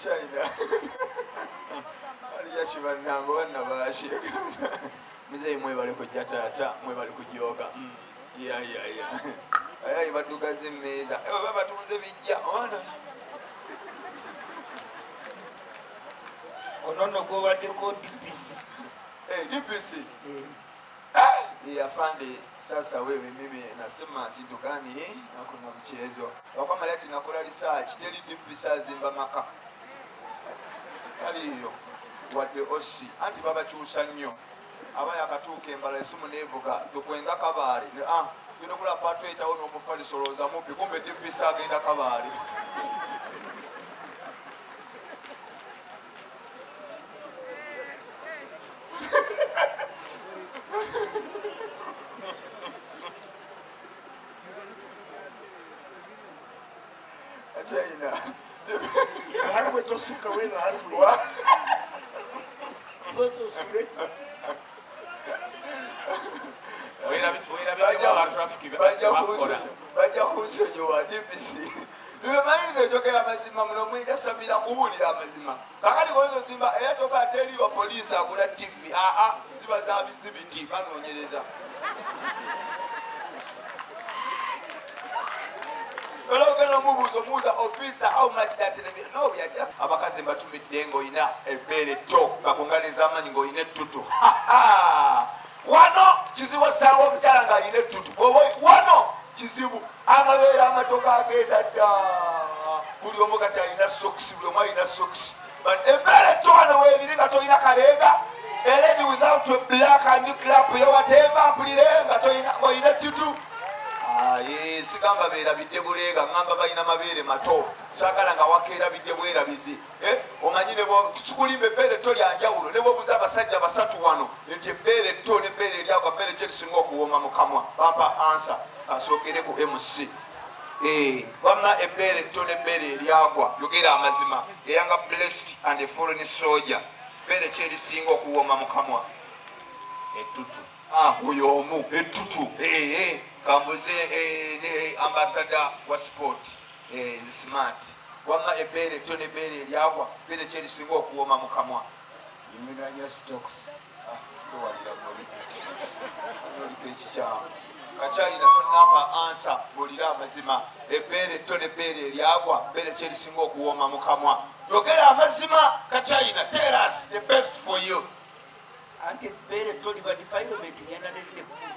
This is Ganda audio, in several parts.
China. Aliya kibannange banna baaki. Muzeeyi mwebale kujja taata, mwebale kujooga. Ya ya ya. Ayi baddugaza emmeeza. Baba batunze bijja. Ono nno gwobaddeko DPC. Eh, DPC. Eh. Afande, sasa wewe mimi nasema kitu gani? Hakuna mchezo. Wakwamala ati nakola research, teri DPC azimba maka. Taliiyo wadde osi anti babakyusa nnyo. Aba yakatuuka embala esimu neevuga tukwenga Kabaale. Ah, genda okulaba paatu eyitawo n'omufaliso olowooza mubbi, kumbe DPC agenda Kabaale. China. Harwe tosuka wewe harwe. Tozo osule. Bajja kunsonyiwa DPC. Mayinza ojogera amazima muno mwija samira kubuulira amazima. Kakati koyinza ozimba era toba teriiwa poliisi agula TV. Aa, ziba za bizibiti banoonyereza. Era ogenda omubuuza omubuuza officer how much that television. No, we are just abakazi mbatumidde ng'olina ebbeere tto gakunganiza amaanyi ng'olina ettutu. Wano kizibu osanga omukyala ng'alina ettutu. Bw'oba wano kizibu amabeere amato gagenda dda. Buli omu kati alina sokisi, buli omu alina sokisi. But ebbeere tto wano weeriri nga tolina kaleega. Already without a black and clap yo whatever mpulire nga tolina ng'olina ettutu. Aye, sigamba beerabidde buleega, ngamba balina mabeere mato. Saagala nga wakeerabidde bwerabizi. Omanyi ne sikulimba ebbeere tto lya njawulo, ne bw'obuuza abasajja basatu wano nti ebbeere tto n'ebbeere eryagwa bbeere ki erisinga okuwooma mu kamwa, bampa ansa. Kasookere ku MC. Wamma ebbeere tto n'ebbeere eryagwa, yogera amazima. Eyanga blessed and a foreign soldier, bbeere ki erisinga okuwooma mu kamwa? Ettutu. Ah, oyo omu ettutu. Kambuze ne ambassador wa sport, smart. Wamma ebbeere etto n'ebbeere eryagwa, bbeere ki erisinga okuwooma mu kamwa? Eminwa gya stocks. Ah, siruwalira muli. Oliko ekikyamu. Kachayina tonnampa ansa, bulira amazima. Ebbeere etto n'ebbeere eryagwa, bbeere ki erisinga okuwooma mu kamwa? Yogera amazima, Kachayina, tell us the best for you. Anti ebbeere etto liba defilement ngenda nerine ekkulu.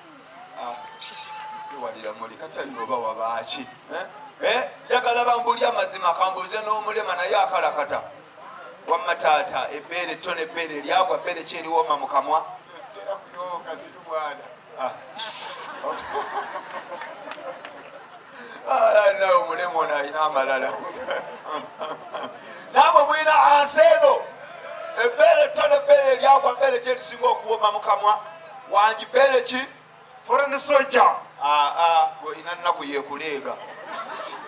Ah, siruwalira muli. Kachayina oba wabaaki? Njagala bambulye amazima, kambuuze n'omulema naye akalakata. Wamma taata, ebbeere etto n'ebbeere eryagwa, bbeere ki eriwooma mu kamwa? Sitera kuyooka, siri mwana. Ah. Ah, nawe omulema ono alina amalala. Naamwe mulina ansa eno. Ebbeere etto n'ebbeere eryagwa, bbeere ki erisinga okuwooma mu kamwa? Wangi bbeere ki? Foreign soldier. Ah, ah, olina nnaku yekuleega.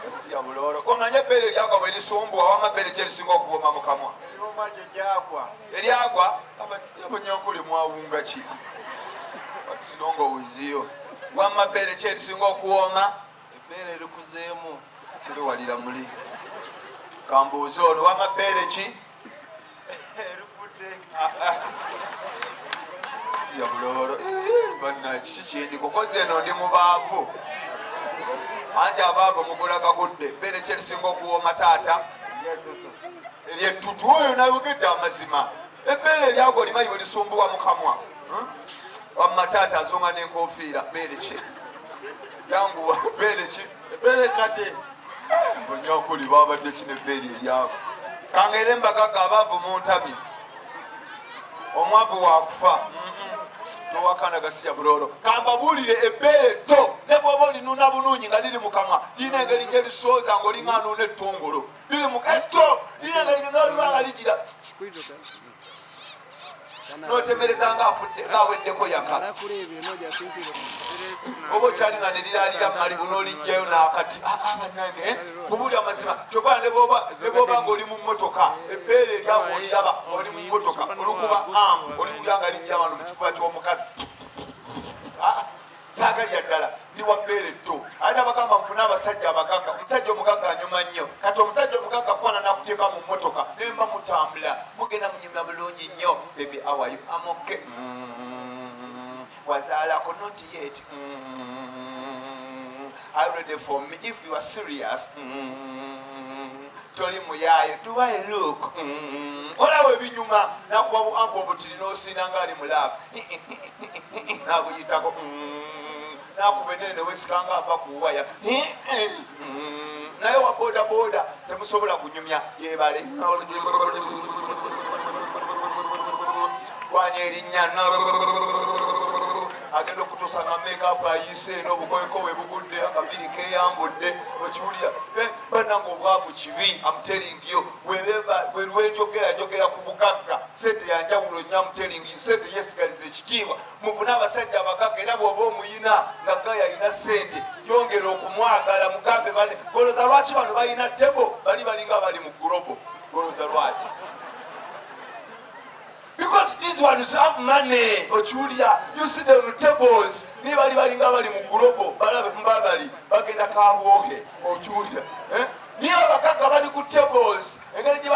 Siya buloolo. Omanye ebbeere eryagwa bwe lisumbuwa, wamma bbeere ki erisinga okuwooma mu kamwa? Eryoma gye gyagwa. Eryagwa? Abanyankole mwawunga ki? What's wrong with you? Wamma bbeere ki erisinga okuwooma? Ebbeere erikuzeemu. Siruwalira muli. Kambuuze ono, wamma bbeere ki? Erikudde. Ah, ah. Siya buloolo. Banna kiki kindi kukoze eno ndi mubaavu. Anti abaavu mugula gagudde. Bbeere ki erisinga okuwooma taata? Eryettutu. Oyo nayogedde amazima. Ebbeere eryagwa olimanyi bwe lisumbuwa mu kamwa. Wamma taata azonga n'enkofiira. Bbeere ki? Yanguwa, bbeere ki? Ebbeere kadde. Banyankole babadde ki n'ebbeere eryagwa? Kangere mbagagga abaavu muntamye. Omwavu wakufa. Towakana gasiya buloolo. Kambabuulire ebbeere tto ne bw'oba olinuna bulungi nga liri mu kamwa, lirina engeri gye lisooza ng'olinga anuuna ettungulu. Liri mu etto, lirina engeri gye n'oliba nga ligira. N'otemereza ng'afudde, ng'aweddeko yaka. Oba okyali nga ne liraalira mu malibu n'oliggyayo n'akati. Ah, ah, bannange, kubulya amazima. Kyokka ne bw'oba ng'oli mu mmotoka, ebbeere eryagwa oliraba oli mu mmotoka, olukuba ampu, oliwulira nga lijja wano mu kifuba ky'omukazi. Ah, saagalya ddala, ndi wa bbeere tto. Ate abagamba nfune abasajja abagagga. Omusajja omugagga anyuma nnyo. Kati omusajja omugagga kwana N'akuteeka mu mmotoka nemba mutambula, mugenda munyumya bulungi nnyo. "Baby, how are you?" "I'm okay." Wazaalako?" "Not yet." "Are you ready for me if you are serious?" Toli muyaayo? Do I look?" Olaba ebinyuma, nakuba buampu obutiri n'osiina nga ali mu love, nabuyitako, nakuba enene newesikanga ava ku waya. Naye wa boda boda temusobola kunyumya, yebale wanya erinnya, agenda okutuusa nga makeup ayiise eno, obukoyeko we bugudde, akaviri keyambudde. Okiwulira? Eh, bannange, obwavu kibi. I'm telling you, lwenjogera njogera ku bugagga. Sente yanjawulo nnyo. I'm telling you, sente yesigaliza ekitiibwa. Mufune abasajja abagagga, era bw'oba omuyina nga gaya alina sente, yongera okumwagala. Mugambe bane, goloza lwaki bano balina table, bali balinga bali mu global. Goloza lwaki? Because these ones have money. Okiwulira? You see them on tables, niye bali balinga bali mu global, balabe mbabali bagenda kabwohe. Okiwulira, eh? Niye abagagga bali ku tables, engeri gye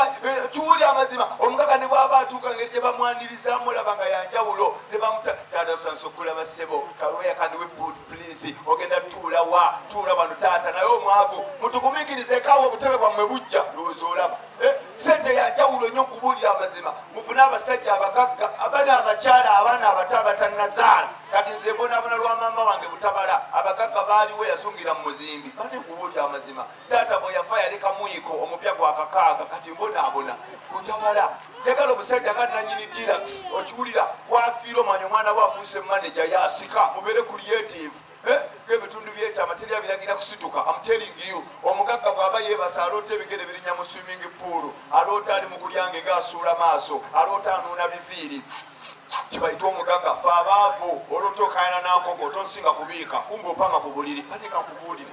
tuwulira amazima. Omugagga ne bwaba atuuka, engeri gye bamwanirizaamu olaba nga yanjawulo. Ne bamuta, "Taata, tusanise okulaba, ssebo. Where can we put, please? Ogenda tuula wa? Tuula wano, taata." Naye omwavu, mutugumiikirizeekawo, obutebe bwammwe bujja. Ndowooza olaba. Eh, sente yanjawulo nnyo. Nkubuulira amazima, mufune abasajja abagagga abali abakyala abaana abato abatannazaala. Kati nze mbonaabona lwa maama wange butabala. Abagagga baaliwo, yazungira mu muzimbi. Bane, nkubuulira amazima, taata bwe yafa yaleka muyiko omupya gwa 6. Kati mbonaabona butabala. Njagala obusajja nga nanyini Deluxe. Okiwulira? Wafiira omanya omwana we afuuse manager, yasika. Mubeere creative. Eh, ng'ebitundu byekyama teri abiragira kusituka. I'm telling you, omugagga bw'aba yeebasa aloota ebigere birinya mu swimming pool, aloota ali mu kulya ngege, asuula maaso, aloota anuuna biviiri, kibayita omugagga. Fe abaavu oloota okayana nankoko, tosinga kubiika, kumba opanga ku buliri. Banika nkubuulire,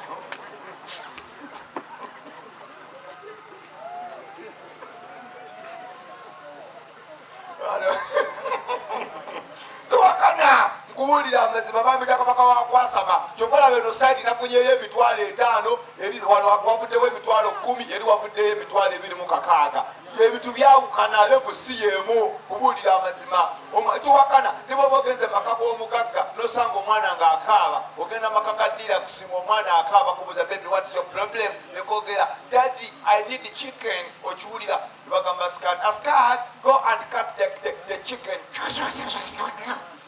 towakana. Nkubuulira amazima, bambita kabaka wakwasama. Kyova olaba eno side nafunyeyo 50,000, eri wano wavuddewo 100,000, eri wavuddeyo 26,000. Ebintu byawukana, level si yemu. Kubuulira amazima, towakana. Ne bwoba ogenze maka g'omugagga nosanga omwana ng'akaaba, ogenda maka ga Deluxe ng'omwana akaaba, kubuuza, "Baby, what's your problem?" Nekogera, "Daddy, I need chicken." Okiwulira? Bagamba askari, "Askari, go and cut the chicken."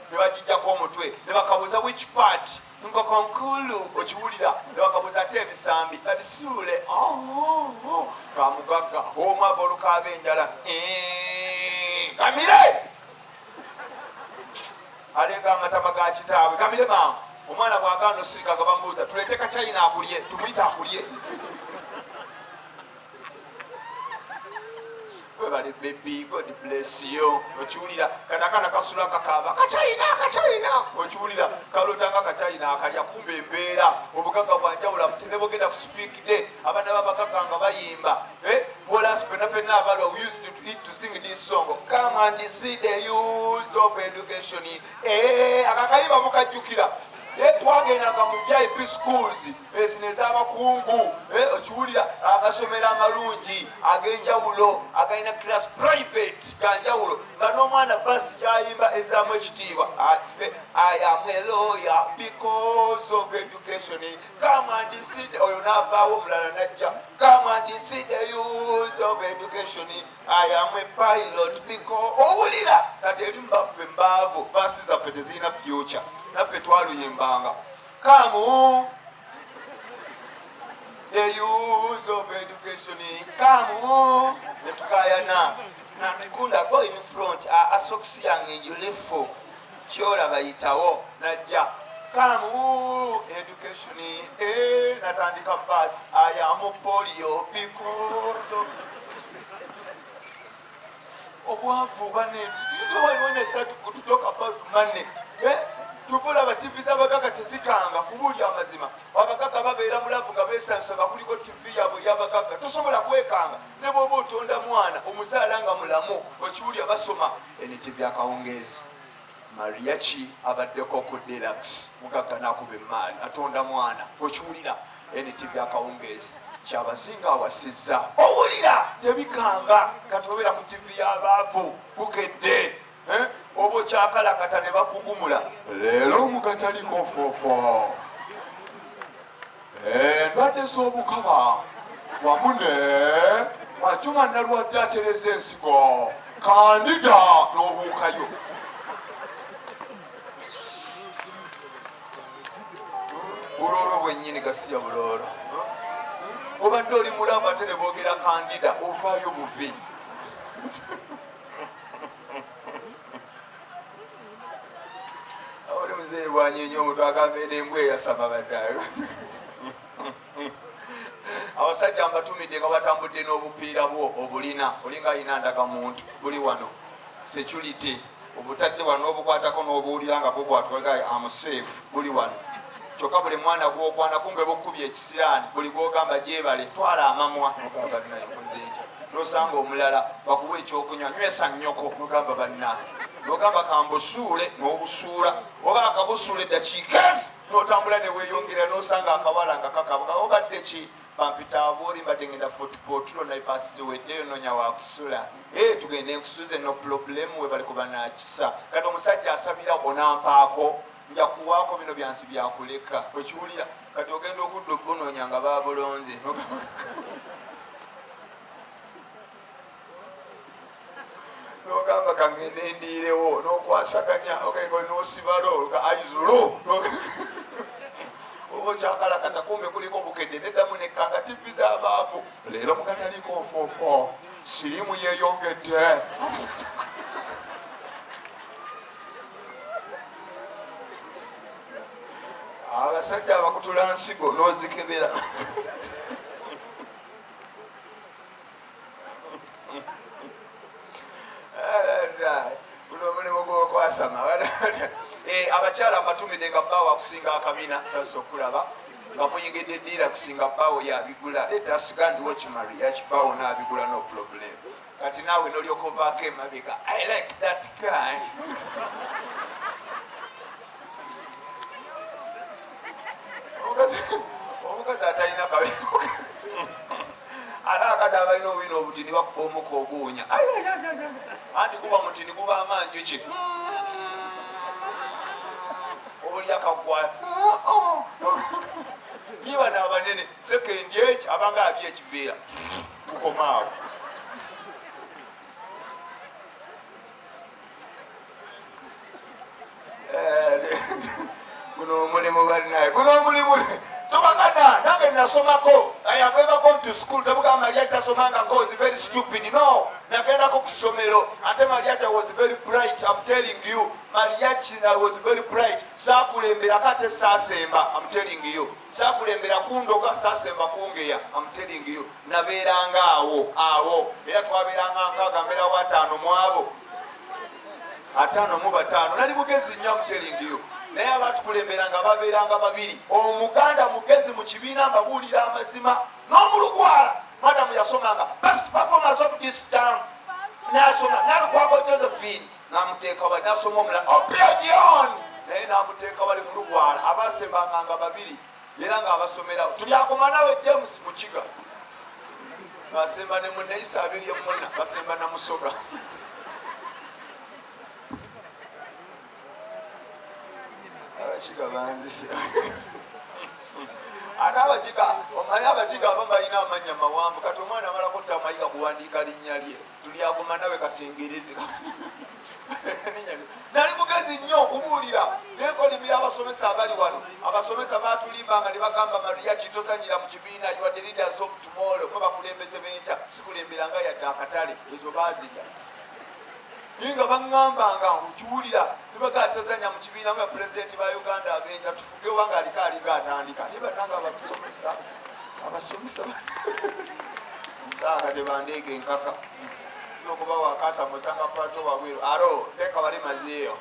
Ne bagijjako omutwe, ne bakabuuza, "Which part?" "Nkoko nkulu." Okiwulira? Ne bakabuuza, "Ate ebisambi?" "Babisuule." Oh. Kamugagga. Omwavu olukaaba enjala, eh, kamire alenga amatama ga kitaabwe, kamire mangu. Omwana bw'agaana osirika nga bamubuuza, "Tuleete kachina akulye? Tumuyite akulye?" Webale baby, God bless you. Okiwulira? Kati akaana kasula kakaaba kachina, kachina. Okiwulira? Kalotanga kachina akalya, kumba embeera. Obugagga bwanjawula. Ne bwogenda ku Speak Day, abaana babagagga nga bayimba. Eh, Bolas, fenna fenna abalwa, we used to sing this song, "Come and see the use of education." Eh, akakayimba mukajjukira? Eh, twagendanga mu VIP schools ezino ez'abakungu. Eh, okiwulira? Agasomero amalungi ag'enjawulo, agalina class private ganjawulo, nga n'omwana verse gyayimba ezaamu ekitiibwa. "I am a lawyer because of education. Come and see the-" Oyo n'avaawo, omulala najja, "Come and see the use of education. I am a pilot because." Owulira? Kati eri mubaffe mbaavu, verse zaffe tezirina future. Naffe twaluyimbanga, "Come the use of education, come." Netukayana, "Natukunda, go in front." Asokisi yange njulifu, kyolaba yitawo. Najja, "Come education." Eh, natandika verse, "I am polio because of obwavu." Bane, when I start to talk about money, eh, tuvulaba TV z'abagaga tezikanga. Kubuulya amazima, abagaga babeera mu love nga beesansa, nga kuliko TV yaabwe ey'abagaga. Tosobola kwekanga ne bw'oba otonda mwana omuzaala nga mulamu. Okiwulya? Basoma NTV akawungeezi, Mariachi abaddeko ku Deluxe. Mugagga nakuba emaali, atonda mwana. Okiwulira? NTV akawungeezi, Kyabazinga awasizza. Owulira tebikanga kati obeera ku tivi y'abaavu bukedde eh? Oba okyakalakata ne bakugumula leero mugataliko fofo endwadde z'obukaba wamu ne Mwajuma Nalwadde atereza ensigo kandida n'obuukayo. Buloolo bwennyini gasiya buloolo. Obadde oli mulavu ate ne boogera kandida ovaayo buvi. Oli muzeeyi bwanyenya omutwe agamba eno embwa eyasama baddayo. Abasajja mbatumidde nga batambudde n'obupiira bwo obulina olinga alina ndagamuntu buli wano security obutadde wano n'obukwatako n'obuwulira nga bubwatukaga amuseefu buli wano kyokka buli mwana gwokwana kumbe bukubye ekisiraani buli gwogamba gyebale twala amamwa nogamba nakoze ntya nosanga omulala bakuwa ekyokunywa nywesa nnyoko nogamba bannange nogamba kambusuule n'obusuula oba akabusuula eddakiika ezi notambula neweyongera nosanga akawala nga kakabuka obadde ki bampita abooli mbadde ngenda fotpotro naye basi ziweddeyo nonya wakusula e tugende nkusuze no problem webali kuba nakisa kati omusajja asabira onampaako nja kuwaako bino byansi byakuleka okiwulira kati ogenda okudda obunonya nga babulonze nogamba kangende ndiirewo nokwasaganya nosibalo aizulo oba okyakalakata kumbe kuliko obukedde neddamu nekkanga tivi z'abaavu leero mugataliko nfoofo sirimu yeyongedde. Abasajja abakutula nsigo nozikebera. Guno omulimu gwokwasama. Eh, abakyala mbatumidde nga bbaawo akusinga akabina sasa okulaba nga muyingidde eddiira kusinga bbaawo yabigula let us go and watch mariachi bbaawo n'abigula no problem kati naawe nolyoka ovaako emabega I like that guy. Omukazi atalina kabi ate akazi abalina obulina obutini bakuba omuka oguwunya anti guba mutini guba amanjuki obulya kagwa niye bano abanene sekendi eki abanga abye ekiveera gukomaawo. Guno omulimu bannaye, guno omulimu tobagana. Nange nasomako, I have ever gone to school. Tebugamba Mariachi tasomangako is very stupid. No, nagendako ku ssomero ate Mariachi was very bright. I'm telling you, Mariachi was very bright. Saakulemberako ate saasemba. I'm telling you, saakulembera kundoga, saasemba kungeya. I'm telling you, nabeeranga awo awo era twabeeranga nkaaga mbeerawo ataano mu abo 55. Nali mugezi nnyo, I'm telling you. Naye abatukulembera nga babeeranga babiri, omuganda mugezi mu kibiina, mbabuulira amazima, n'omulugwala. Madamu yasomanga best performance of this term, nasoma Nalukwago Josephine namuteeka wali, nasoma omulala Opio John naye namuteeka wali mulugwala. Abasembanga nga babiri era nga abasomerawo tulyakoma nawe James Mukiga basemba ne munne Isabirye muna basemba na Musoga. Abakiga banzise ate abakiga omanyi abakiga abamu balina amannya mawanvu kati omwana amalako tamayiga kuwandiika linnya lye tulyaguma nawe kasingirizi. Nali mugezi nnyo okubuulira nenkolimira abasomesa abali wano. Abasomesa batulimbanga ne bagamba Mariachi tozanyira mu kibiina, you are the leaders of tomorrow, mwe bakulembeze b'enkya. Sikulemberanga yadde akatale ezo baazirya naye nga baŋŋambanga okiwulira nebagaa tazanya mu kibiina mwe pulezidenti ba Uganda ab'enkya tufuge wanga aliko alinga atandika naye bannanga abatusomesa abasomesa nsaaga tebandeega enkaka nokuba wakasa musanga pato wabweru aro teka bali maziyo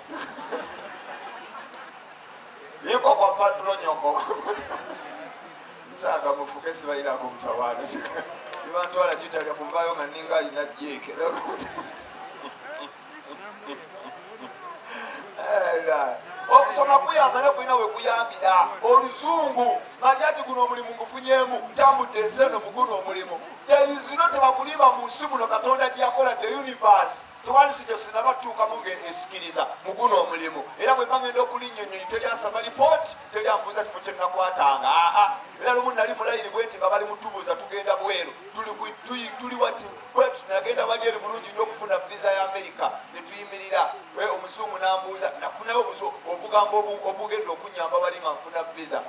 yeko kwa patro nyoko nsaaga mufuke sibalinako mutawaana nibantwala kitalya kuvaayo nga ninga alina jeeke. Okusoma kuyamba naye kulina we kuyambira. Oluzungu mariachi guno omulimu ngufunyemu, ntambudde ensi eno mu guno omulimu. There is no tebakulimba mu nsi muno Katonda gye yakola the universe. Tewali si gye sinabatuukamu nga esikiriza mu guno omulimu. Era bwe mba ngenda okulinnya ennyonyi teryansaba lipooti, teryambuuza kifo kye nakwatanga. Aa, era lumu nali mulayini bwe nti nga bali mutubuuza tugenda bweru, tuli wati bwetu, nagenda wali eri bulungi nnyo okufuna visa ya Amerika ne tuyimirira. Omuzungu n'ambuuza, nafunayo obugambo obugenda okunyamba wali nga nfuna visa,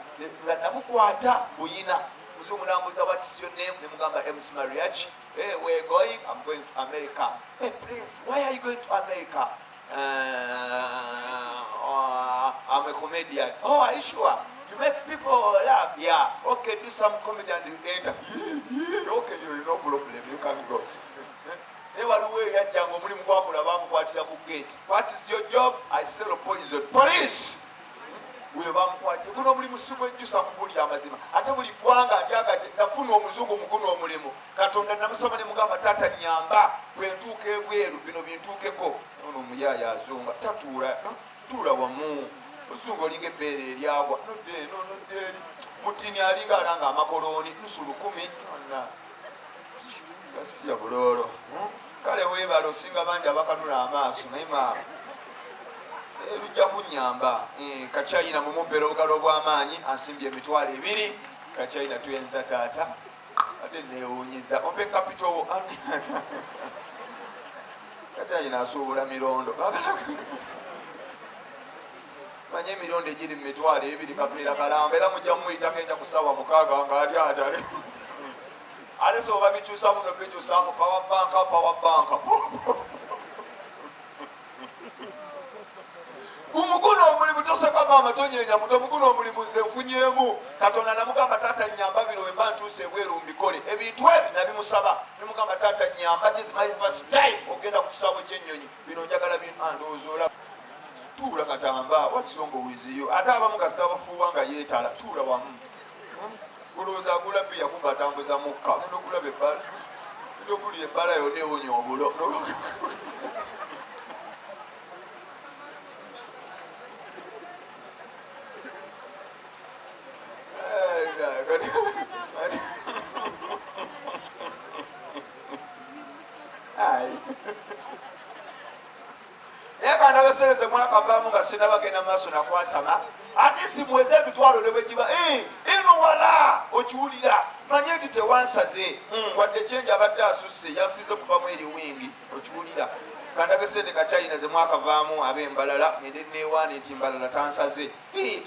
nga nabukwata buyina. Muzungu n'ambuuza, "What is your name?" Ne mugamba, "MC Mariachi." "Hey, where you going?" "I'm going to America." "Hey, please, why are you going to America?" "I'm a comedian." "Oh, are you sure? You make people laugh?" "Yeah." "Okay, do some comedy and you enter." "Okay, you're no problem. You can go." Naye waliwo eyajjanga omulimu gwakola bamukwatira ku gate. "What is your job?" "I sell poison." "Police!" Weyo bamukwatire. Guno omulimu sigwejjusa kubuulira amazima. Ate buli ggwanga ndyagadde nafuna omuzungu mu guno omulimu. Katonda namusaba ne mugamba, taata nyamba bwe ntuuka ebweru bino bintuukeko. Ono omuyaaya azunga tatuula, tuula wamu. Ozunga olinga ebbeere eryagwa, nodde eno nodde eri. Mutini alinga alanga amakolooni nusu 1000 yonna gasiya buloolo. Kale weebale osinga bangi abakanula amaaso, naye maama lujja kunyamba. Kachina mumumpera obugalo obw'amaanyi, ansimbye 20,000. Kachina tuyenza taata, ate newunyiza ompe capital. Kachina asuubula mirondo, manye emirondo egiri mu 20,000 kaveera kalamba, era mujja mumuyitako enja ku ssaawa 6 ng'ali atale. Ate so oba bikyusamu no bikyusamu power bank, power bank. Umuguno omulimu toseka maama, tonyenya muto. Muguno omulimu nze nfunyemu. Katonda namugamba, taata nyamba bino wemba ntuuse ebweru mbikole ebintu ebi. Nabimusaba nemugamba, taata nyamba, this is my first time ogenda ku kisaawe ky'ennyonyi, bino njagala ndowooza olaba. Tuula katamba, what's wrong with you? Ate abamu kasita bafuuwa nga yeetala. Tuula wamu. Olowooza agula bbiya, kumba atambuza mukka. Genda okulaba ebbala, genda okulira ebbala yonna ewunya obulo. Ai. Naye kandi abasereze mwakavaamu nga sinabagenda maaso nakwasama, ate simuweze emitwalo ne bwegiba eno wala okiwulira, manye nti tewansaze. Wadde kyenji abadde asusse yasinze kuvamu eri wingi, okiwulira. Kandabe sente kachina ze mwakavaamu ab'embalala, ngende newaane nti mbalala tansaze.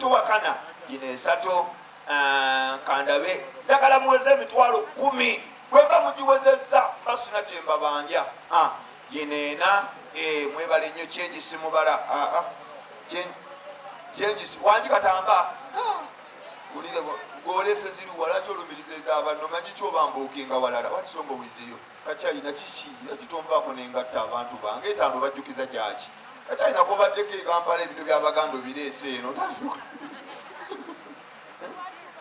Towakana gino esatu. Ah, kandabe njagala muweze 10,000. Bwemba mugiwezezza basina kyembabanja. Ah, gino ena. Mwebale nnyo. Kyengi simubala. Ah, ah. Kyengi wangi katamba. Wulire gwolese ziri wala kyolumiriza ez'abanno, manyi kyoba mbuukinga walala. What's wrong with you? Kakyalina kiki ekitonvaako nengatta abantu bange etaano bajjukiza gyaki? Kakyalina kubaddeko e Kampala, ebintu by'Abaganda obireese eno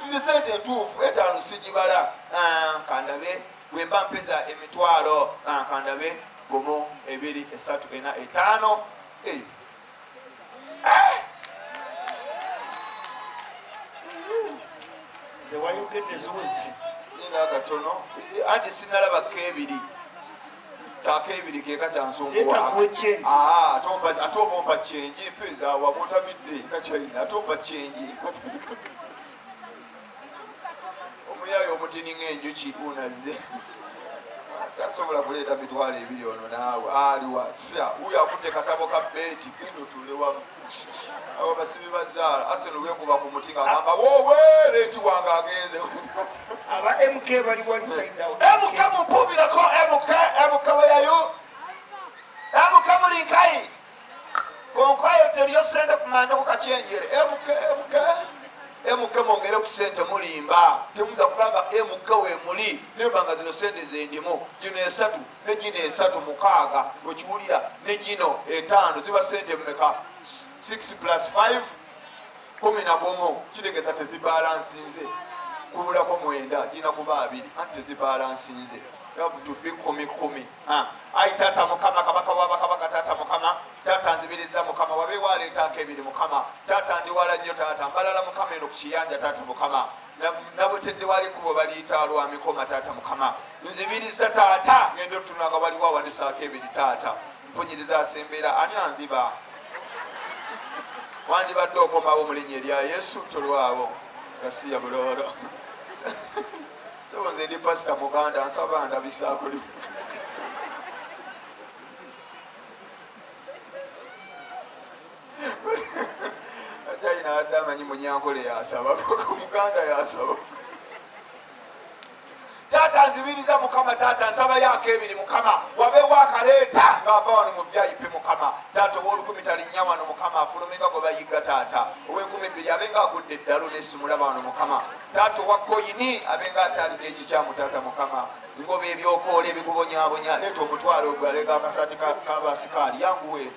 ndi sente entuufu etaano sigibala. Ah, kandabe bwemba mpeza emitwalo. Ah, kandabe 1, 2, 3, 4, 5. Eh. Eh! Nze wayogedde ziwezi. Nina katono. Anti sinalaba kebiri kakebiri keka Leeta kyansumbuwa. nkuwe change. Ah, ate oba ompa change mpeeza awa bwotamidde kakyayina, ate ompa change. Omuyayo omutini ng'enjuki unaze tasobola kuleeta 20,000 ono naawe aliwa sa wuyo akutte katabo ka beeti, genda otuule wamu. Abo basibi bazaala Arsenal lwekuba ku muti ng'agamba woowe leeti wange agenze. Aba MK bali wali side awo. MK mupubirako MK, MK weyayo MK mulinkayi konkayo teriyo sente kumanya ku kacyenjere. MK, MK, MK mwongere ku sente, mulimba temuza kubanga MK wemuli nemba nga zino sente zendimu gino esatu ne gino esatu mukaaga, okiwulira, ne gino etaano ziba sente mmeka? 6 plus 5 11, kitegeeza tezibalansinze, kubulako 9, gina kuba abiri, anti tezibalansinze to be 10 10. Ah, ayi taata mukama, kabaka wabakabaka, taata mukama, taata. nzibiriza mukama wabeewo aleetaako ebiri mukama taata ndi wala nnyo taata mbalala mukama eno ku kiyanja taata mukama nabutedde wali ekkubo baliyita lwa mikoma taata mukama nzibiriza taata ngenda otutunula nga waliwo awanisaako ebiri taata mpunyiriza asembeera ani anziba wandibadde okomawo mu linnya erya yesu tolwawo gasiya buloolo sebo nze ndi pasita muganda nsaba ndabisaako akyalina adde amanyi munyankole yasaba muganda yasaba taata nzibiriza mukama taata nsabayo akebiri mukama wabeewo akaleeta ng'ava wano mu vip mukama taata ow'olukumi talinnya wano mukama afulume nga gwe bayigga taata ow'enkumi bbiri abe nga agudde eddalu nesimulaba wano mukama taata owa koyini abe nga ataalidde ekikyamu taata mukama ngoba ebyokoola ebikubonyabonya leeta omutwalo ogwo alega akasaati kabasikaali yanguwe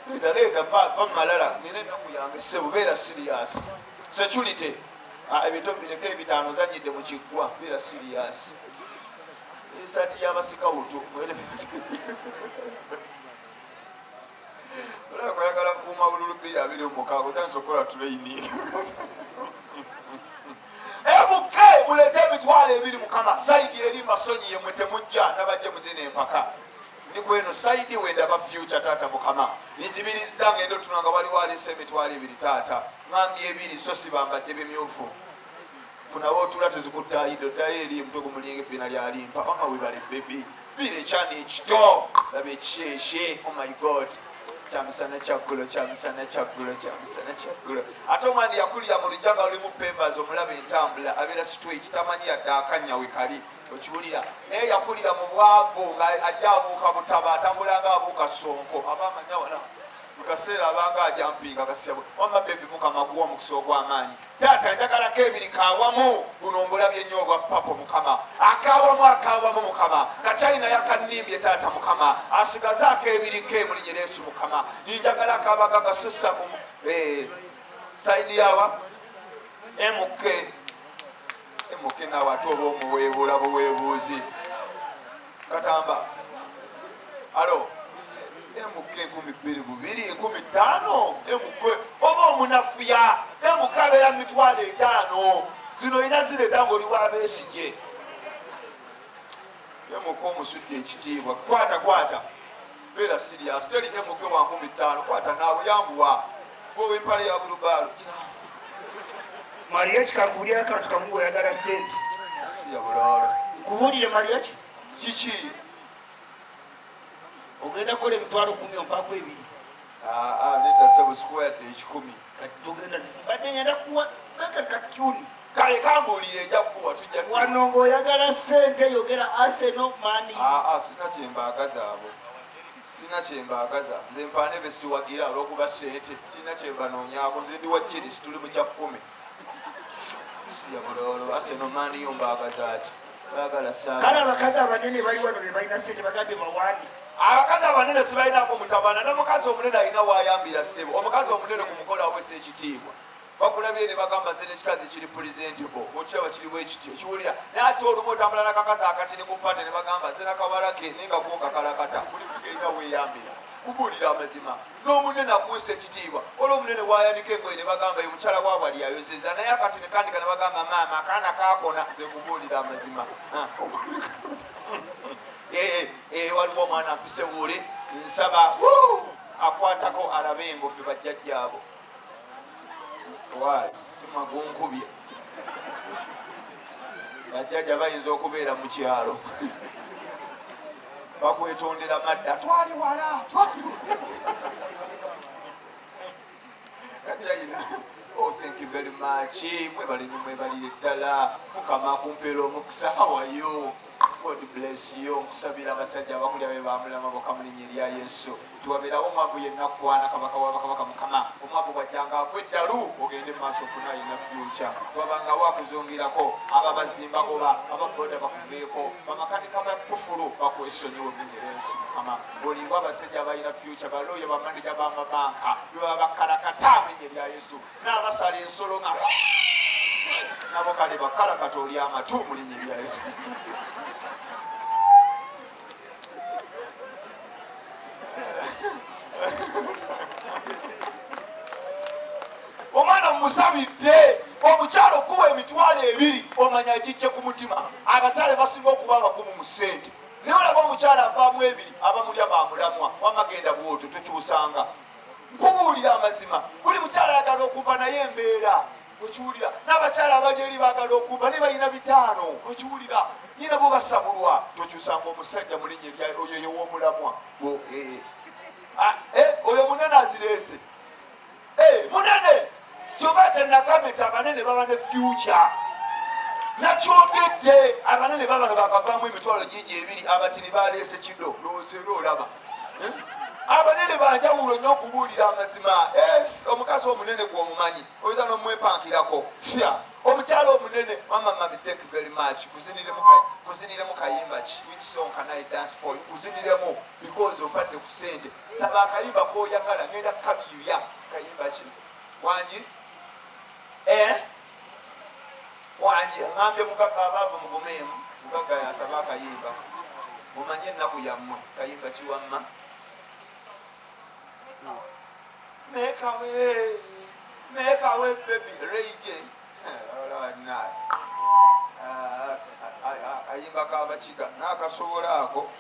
leeta leeta va mumalala nina ennaku yange sebo beera siriyasi security ah, ebito bireko ebitaano zanyidde mu kiggwa beera siriyasi esaati y'abasikawutu olaba kwayagala kuuma bululu 2026 otandise okukola tuleyini emuke muleete 200,000 mukama saidi eri mbasonyiye mwe temujja nabajje muzina empaka ndi kweno saidi wendaba future taata mukama nzibirizza ngenda otuna nga waliwo aleese 20,000 taata ngambye ebiri so sibambadde bimyufu funawo otula tezikutta ido ddayo eri emutwe gumulinga ebbina lyalimpa wama webale bebi viira ekyana ekito laba ekisheeshe oh my god kyamisana kyaggulo kyamisana kyaggulo kyamisana kyaggulo ate omwana yakulira mu lujja nga lulimu pevas omulaba entambula abeera straight tamanyi yadde akannya we kali okiwulira naye yakulira mu bwavu nga ajja abuuka butaba atambula nga abuuka sonko aba amanya wala mu kaseera abanga ajampinga kasebo wamma bebi mukama kuwa omukisa ogw'amaanyi taata njagalako ebiri kawamu guno mbulabye nnyo obwa papo mukama akawamu akawamu mukama kachina yakannimbye taata mukama asigaze akebiri ke mu linnya lyesu mukama njagala akabaga gasussa ku eh, saidi yawa mk mk nawe ate oba omuweebuula buweebuuzi katamba alo mk 2002 5000 mk oba omunafuya mk abeera mu 500,000 zino olina zireeta ngaoli wabesigye mk omusudde ekitiibwa kwata kwata beera sirias teri mk wa 5000 kwata naawe yanguwa gwowa empale ya bulubaalo Mariachi kakubuulira akantu kamu ng'oyagala ssente siya buloolo nkubuulire Mariachi kiki ogenda kukola 100,000 ompaako ebiri ah, ah, nedda sebo sikuwa yadde 100 kati tugenda mbadde ngenda kuwa kati katyuni kale kambuulire nja kukuwa tujja wano ng'oyagala ssente yogera Arsenal Man aa ah, sina kyembaagaza abo sina kyembaagaza nze mpaane besiwagira olwokuba ssente sina kyembanoonyaako nze ndi wa Chelsea tuli mu kya kkumi siya buloolo Arsenal Man yo mbaagaza ki saagala kale abakazi abanene bali wano be balina ssente bagambye bawaani abakazi abanene sibalinako mutabana n'omukazi omunene alina wayambira ssebo omukazi omunene ku mukolo awesa ekitiibwa bakulabire ne bagamba ze n'ekikazi ekiri presentable okiraba kiri bwe kityo okiwulira naye ate olumu otambula nakakazi akatini ku pate ne bagamba ze nakawalake naye nga gwokakalakata buli figa erina weyambira kubuulira amazima n'omunene akuwesa ekitiibwa olwo omunene wayanika engoye ne bagamba ye mukyala waabwe ali ayozeza naye akatini kandika ne bagamba maama akaana kakona nze kubuulira amazima eh, eh, waliwo omwana mpisewuule nsaba akwatako alabe engofe bajjajjaabo waali timagunkubye bajjajja bayinza okubeera mu kyalo bakwetondera madda twali wala kachina oh thank you very much mwebale nyo mwebalire ddala mukama akumpeera omukisa how are you God bless you nkusabira abasajja abakulya be bamulama bokka mu linnya erya Yesu tiwabeerawo omwavu yenna kwana kabaka wa bakabaka mukama omwavu bwajjanga agwa eddalu ogende mu maaso ofune alina future wabangawo akuzungirako ababazimba goba ababoda bakuveeko bamakanika ba kufulu bakwesonyiwe mu linnya erya Yesu mukama olinga abasajja abalina future balooya bamaneja b'amabanka bebaba bakalakata mu linnya erya Yesu n'abasala ensolo nga nabo kale bakalakata oli amatu mu linnya erya Yesu Omusabidde omukyala okuwa 20,000, omanya agijje ku mutima. Abakyala basinga okuba abagumu mu ssente, naye olaba omukyala avaamu 2 abamulya bamulamwa. Wamagenda bwotyo tokyusanga. Nkubuulira amazima, buli mukyala ayagala okumpa, naye embeera okiwulira. N'abakyala abali eri baagala okumpa, naye balina 5, okiwulira, nina bo basabulwa. Tokyusanga omusajja mu linnya erya oyo yew'omulamwa. Oyo munene azireese. Munene kyoba kyenagambye nti abanene baba ne future, nakyogedde. Abanene babano bakavaamu 20,000, abatini baleese kido. Lowooza era olaba abanene banjawulo nnyo okubuulira amazima. Es omukazi omunene gwomumanyi oyinza n'omwepankirako sya omukyala omunene. Mama, mami, thank you very much. Kuziniremu kayimba ki? Which song can I dance for you? Kuziniremu because ompadde ku ssente. Saba akayimba koyagala, ngenda kukabiyuya. Kayimba ki? Wangi, eh? Wangi, ŋambye mugagga. Abaavu mugumeemu, mugagga yasaba akayimba. Mumanye ennaku yammwe. Kayimba kiwamma? Make a way, make a way, baby. Ray J. Olaba nnaye kayimba k'abakiga n'akasobola ako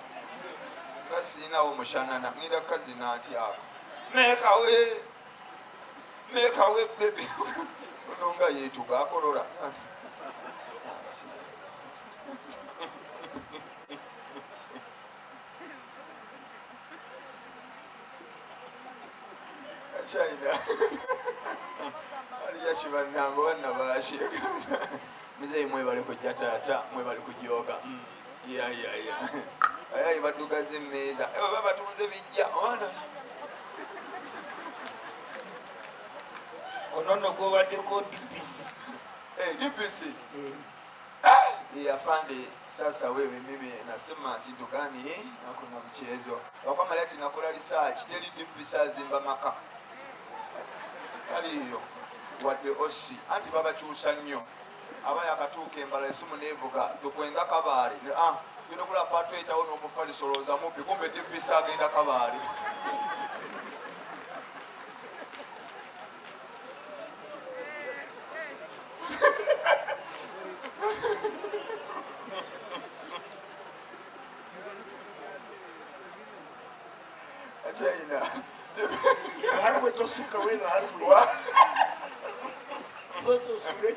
nga siinawo mushanana, ngenda kukazina nti ako make a way, make a way, baby. Ono nga yeetuga akolola. China aliya kibannange banna baki. Muzeeyi, mwebale kujja. Taata, mwebale kujooga. Ya ayayi baddugaza emmeeza oba batunze bijja. Ono nno gwobaddeko DPC. DPC. Afande, sasa wewe, mimi nasema kitu gani? Hakuna mchezo wakwamala ati nakola research, teri DPC azimba maka aliyo wadde osi, anti babakyusa nnyo. Aba yakatuuka embala, esimu nevuga tukwenga Kabaale. Ah, genda okulaba patwetawo n'omufaliso, olowooza mubbi, kumbe DPC agenda Kabaale. China. Harwe tosuka weno harwe tozi osule.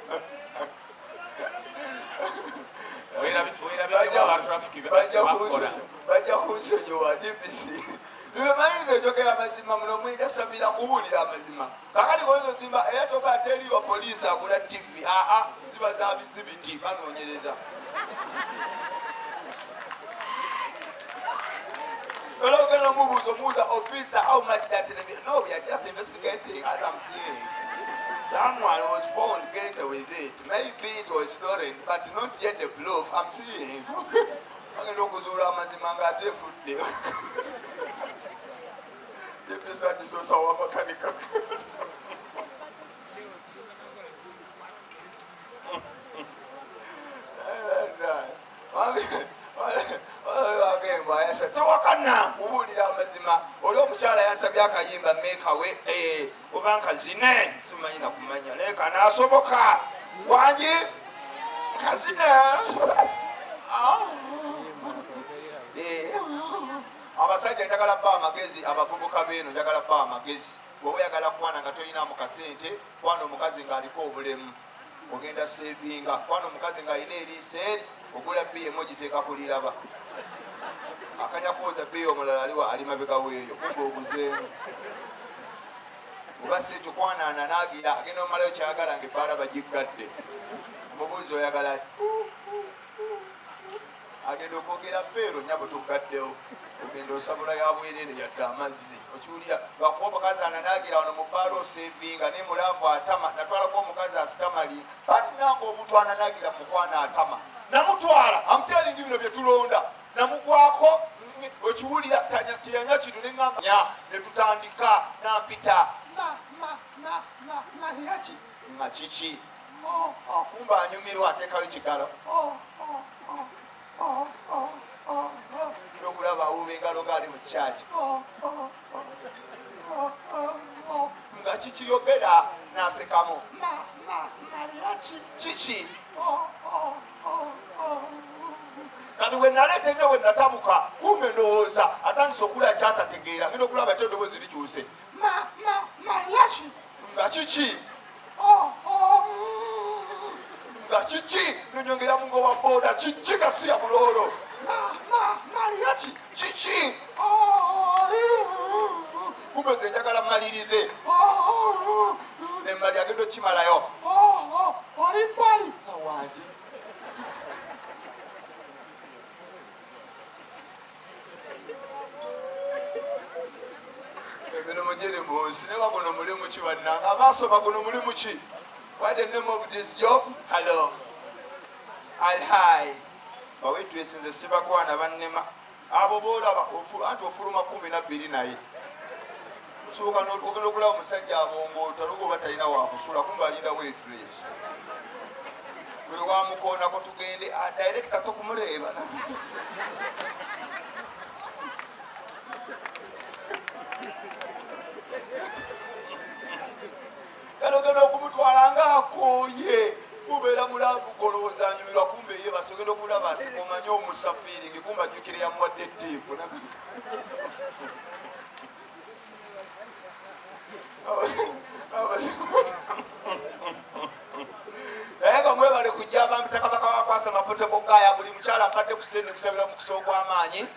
Weerabiddeko aba traffic bakola. Bajja kunsonyiwa DPC. Manyiza enjogera amazima muno mwenjasamira kubuulira amazima. Kakati koyinza ozimba era toba teriwa poliisi agula TV aa ziba za bizibiti banoonyereza. Era ogenda omubuuza, omubuuza, "Officer, how much that television?" "No, we are just investigating. As I'm seeing, someone was found guilty with it. Maybe it was stolen, but not yet the proof I'm seeing." Bagenda okuzuula amazima ng'ate efudde. Episa gisosa wamakanika. Tewakana kubuulira amazima. Oli omukyala yansabye akayimba mekawe oba nkazine, simanyi nakumanya, naye kanaasoboka. Wangi, kazine. Ah. Abasajja njagala bba amagezi, abavubuka beeno njagala bba amagezi. Bw'oba oyagala kwana nga tolinamu kasente, kwana omukazi ng'aliko obulemu, ogenda sevinga. Kwana omukazi ng'alina eriiso eri, ogula biyemu ogiteeka kuliraba akanya kwoza biya omulala aliwa ali mabega weeyo, kumbe oguzeemu. Oba si ekyo, kwanaana naagira agenda omumalayo kyagala nga ebbaala bagiggadde. Omubuuzi oyagala ati agenda okwogera beero nyabo tugaddewo, ogenda osabula ya bwerere yadde amazzi. Okiwulira? Lwakuba omukazi ananaagira wano mu bbaala osevinga, naye mulaavu atama. Natwalako omukazi asitamali bannanga, omuntu ananaagira mukwana atama, namutwala amutelingi bino bye tulonda, namugwako. Okiwulira? Teyanywa kintu, neŋamba nya ne tutandika nampita ma ma ma ma mariachi nga kiki. Oh, oh, kumba anyumirwa ateekayo kigalo. Oh, oh, oh, oh, oh, oh, oh. Nokulaba. okulaba awuuba engalo ng'ali mu kyaki nga kikiyogera n'asekamu kiki. Kati bwe naleeta ennyo bwe natabuka, kumbe ndowooza atandise okulaba kyatategeera, ngenda okulaba ate eddoboozi likyuse, nga kiki, nga kiki, nonyongeramu nga owa booda kiki, nga si ya buloolo, kiki, kumbe ze njagala mmalirize nemmali agenda okukimalayo Oli bbali. Nga wangi. Emirimu giri mu nsi naye guno mulimu ki bannange abaasoma? Guno mulimu ki? What the name of this job? Hello, al hi bawaitress, nze sibakwana bannema abo boolaba anti ofuluma 12, naye osooka ogenda okulaba omusajja abongoota noga oba talina wakusula, kumbe alinda waitress. Buli wamukoonako tugende. Ah, director tokumureeba. Kale ogenda okumutwala ngaakooye, mubeera mulaavu, golowooza anyumirwa, kumbe ye basi ogenda okulaba aseka, omanye omusafiiringi, kumbe ajjukire yamuwadde tip. Naye nga mwebale kujja abantu. Takabaka wakwasa mapoteko gaya buli mukyala mpadde ku sente kusabira mukisa ogw'amaanyi.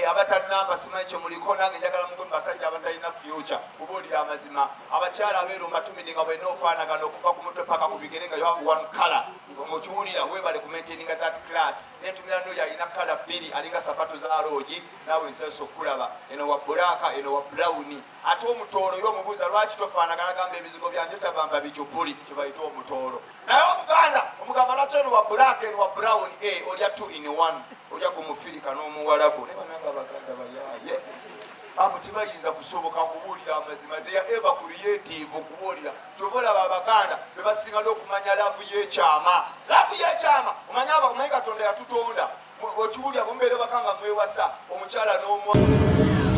Abatanamba simanyi kyemuliko, nange njagala mugwe mu basajja abatalina future. Kubuulira amazima, abakyala abeeru mbatumidde nga bwena ofaanagana okuva ku mutwe paka ku bigere, nga you have one color, ng'okiwulira. Webale ku maintaininga that class. Nentumira noyo alina color bbiri, alinga sapatu za loogi. Naawe nsanyusa okukulaba, eno wa black, eno wa brown. Ate omutoolo ye omubuuza lwaki tofaanagana, gamba ebizigo byanje tabamba bicupuli, kyebayita omutoolo. Naye omuganda omugamba lwaki eno wa black, eno wa brown? Olya two in one, olya ku mufirika n'omuwalabu. Naye bananga abaganda bayaaye abo tebayinza kusoboka. Kubuulira amazima, they are ever creative. Kubuulira, kyova olaba abaganda bebasinga n'okumanya love y'ekyama. Love y'ekyama, omanye omanyi Katonda yatutonda. Okiwulira, bwemubeera baka nga mwewasa omukyala n'omwana.